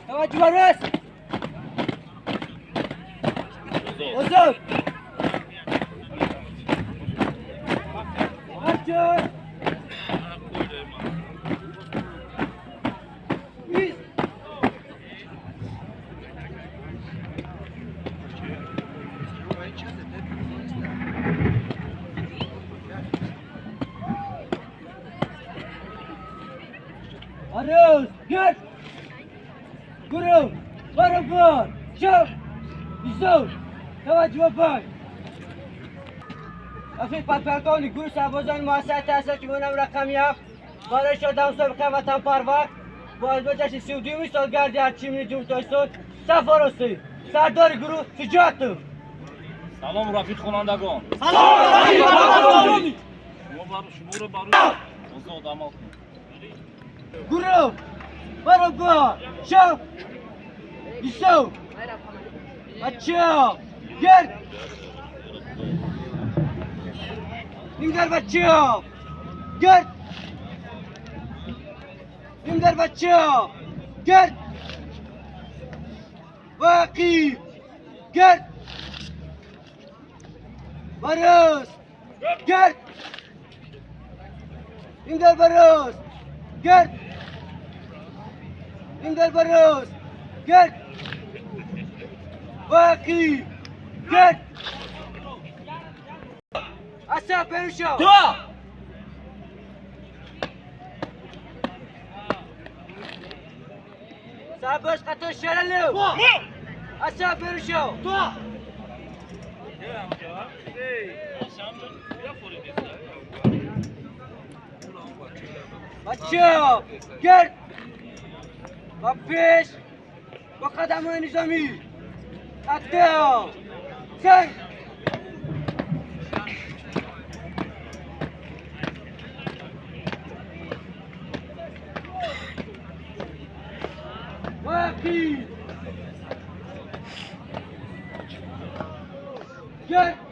توجه برس حضور توجه عروس گرد گروه برابر شب ایزو توجه پای رفیق پدپرکانی گروه سربازان مؤسسه تحصیل که اونم رقم 7 برای شدم سابقه وطن پرور با از جشن 32 سالگرد ارتش جمهوری تاجیکستان سرفراستی سردار گروه شجاعت. سلام رفیق خوانندگان. سلام رفیق خوانندگان. شما رو برای آزاد عمل کنید. گروه برابر شب ایزو بچه گرد نیمدر بچه گرد نیمدر بچه گرد واقی گرد برس گرد نیمدر برس گرد نیمدر برس گرد واقی گرد اصلا پروشو دو سرباز قطار شرلو اصلا پروشو دو بچه گرد با پیش با قدم های نظامی قطع سنگ واقی گرد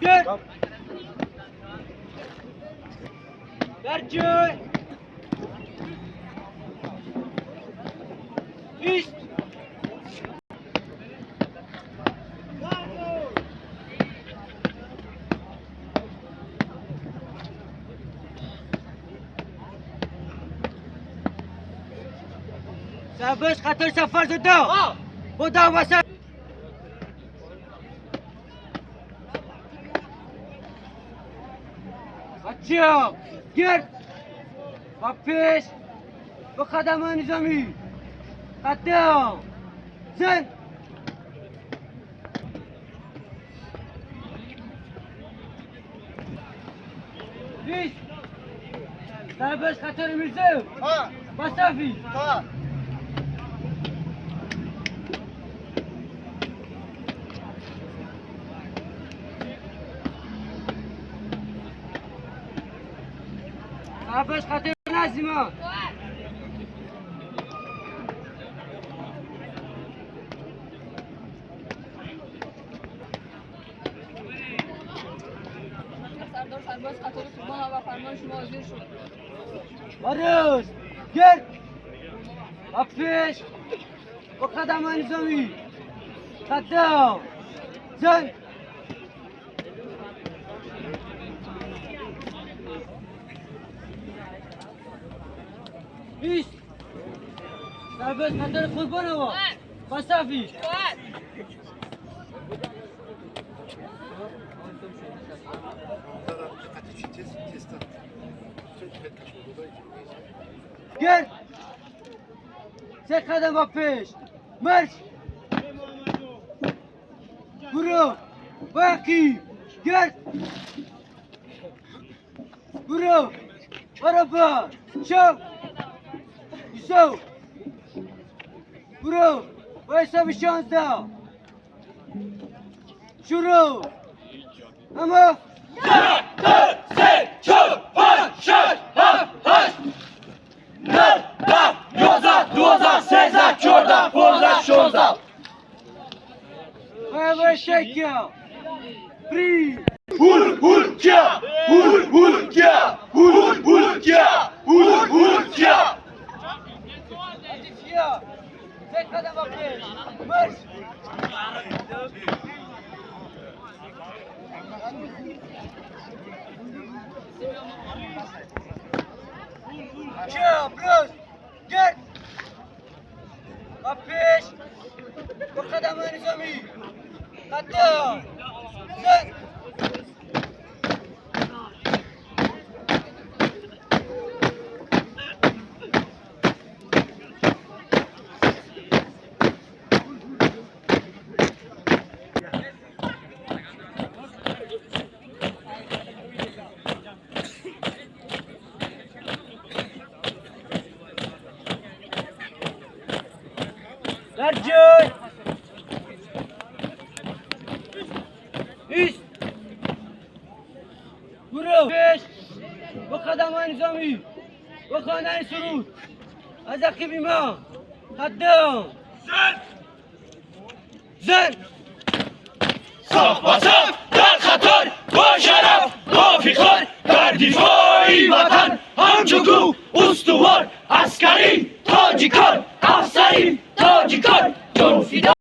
گرد در جای ایست سرباز قطار سفر زده بودم وسط بچه گرد با پیش با قدم نظامی قطع زن پیش سرباز قطار میرزا مصطفی سرباز قطار نظیمه سردار سرباز قطار قربان و فرمان شما حاضر شد. برس گرد با پیش با قدم نظامی قطع زن ایست سرباز قطار قربان و مصطفی گرد سه قدم با پیش مرش گروه باقی گرد گروه برابر شو ایزو گروه با حساب 16 شروع اما 1 2 3 4 5 6 7 8 9 10 11 12 13 14 15 16. Боевой шейки. При. Ҳур, ҳур, кия! Ҳур, ҳур, кия! Ҳур, ҳур, кия! Ҳур, ҳур, кия! Vier. Sechs قدم پیش. Марш. Vier, plus. Гет. Ба пеш. Бо қадамҳои низомӣ. Қатор. Зан. Дар ҷой. Ист. Гурӯҳ. Пеш. Бо қадамҳои низомӣ. Бо хондани суруд. Аз ақиби мо. Қаддам. Зан. Саф ба саф, дар қатор, бо шараф, бо фихор, дар дифои ватан ҳамчун кӯҳ устувор, аскари тоҷикон, афсари тоҷикон, ҷонфидо.